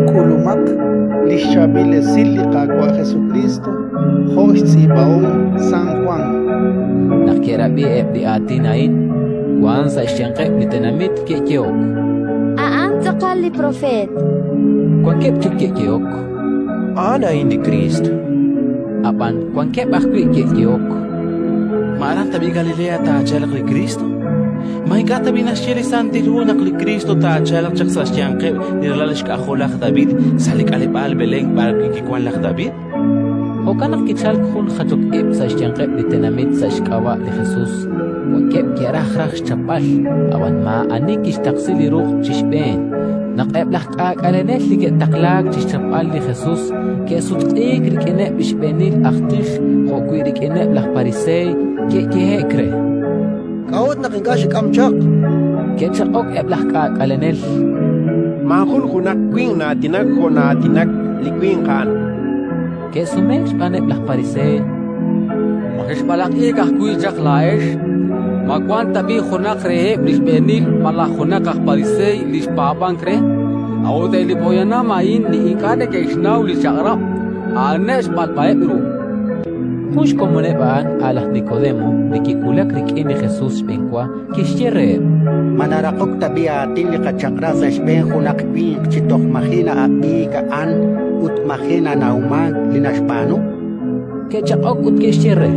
K'ulumaq li xChaab'il Esil li Qaawa' Jesukriist jo' xtz'iib'ahom San Jwan. Naq ke'rab'i eb' li aatin a'in, wank sa' xyanqeb' li tenamit ke'yehok: A'an tz'aqal li propeet. Wankeb' chik ke'yehok: A'an a'in li Kriist. Ab'an wankeb' ajwi' ke'yehok: Ma aran tab'i' Galilea taachalq li Kriist? Ma ink'a' tab'i' naxye li Santil Hu naq li Kriist taachalq chaq sa' xyanqeb' li ralal xk'ajol laj David sa' li k'aleb'aal Belén b'arwi' kiwank laj David? Jo'kan naq kichalk jun jachok ib' sa' xyanqeb' li tenamit sa' xk'ab'a' li Jesus. Wankeb' ke'raj raj xchapb'al, ab'an maa'ani kixtaqsi li ruq' chi xb'een. Naq eb' laj k'aak'alenel li ke'taqlaak chi xchapb'al li Jesus ke'sutq'iik rik'ineb' li xb'eenil aj tij jo'wi' rik'ineb' laj Pariseey, ke'yehe'k re: K'a'ut naq ink'a' xek'am chaq? Ke'chaq'ok eb' laj k'aak'alenel: Maajun junaq winq na'aatinak jo' na'aatinak li winq a'an. Ke'sumeek xb'aaneb' laj Pariseey: Ma xexb'alaq'iik ajwi' chaq laa'ex? Ma wank tab'i' junaq reheb' li xb'eenil malaj junaq aj Pariseey li xpaab'ank re? A'ut eb' li poyanam a'in li ink'a' neke'xnaw li Chaq'rab', a'aneb' xb'alb'aheb' ru. Jun xkomoneb' a'an, a' laj Nikodemo, li kiwulak rik'in li Jesus xb'enwa, kixye reheb': Ma naraqok tab'i' aatin li qaChaq'rab' sa' xb'een junaq winq chi toj maji' na'ab'iik a'an ut maji' nanawmank li naxb'aanu? Ke'chaq'ok ut ke'xye re: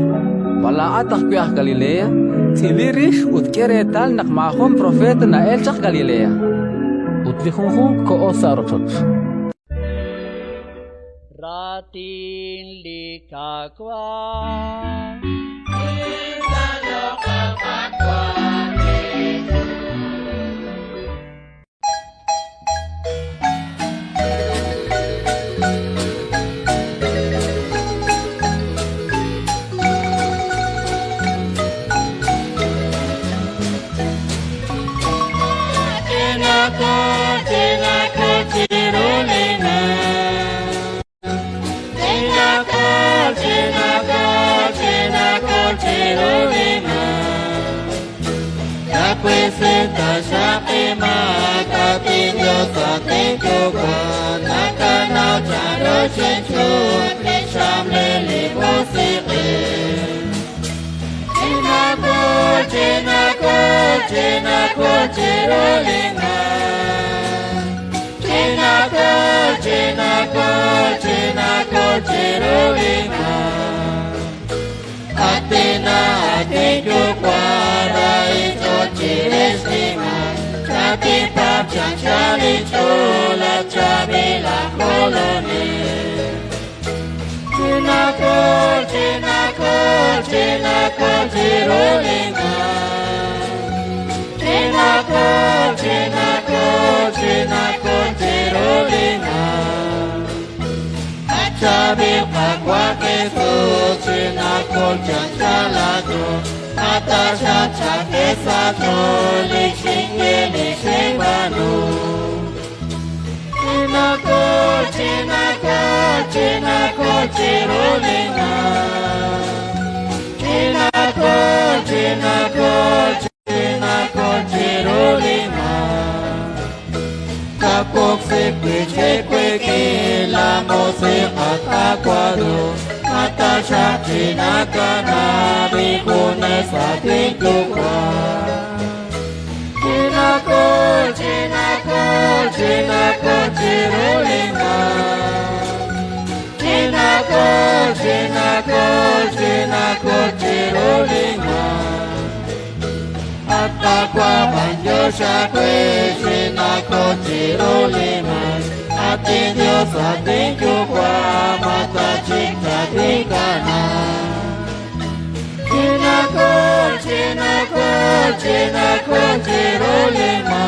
Ma laa'at ajwi' aj Galilea? Tz'ili rix ut k'e reetal naq maajun propeet na'elk chaq Galilea. Ut li junjunq koho sa' rochoch. Raatin li Qaawa'. Chinako, Chinako, Chinako, Chirolima.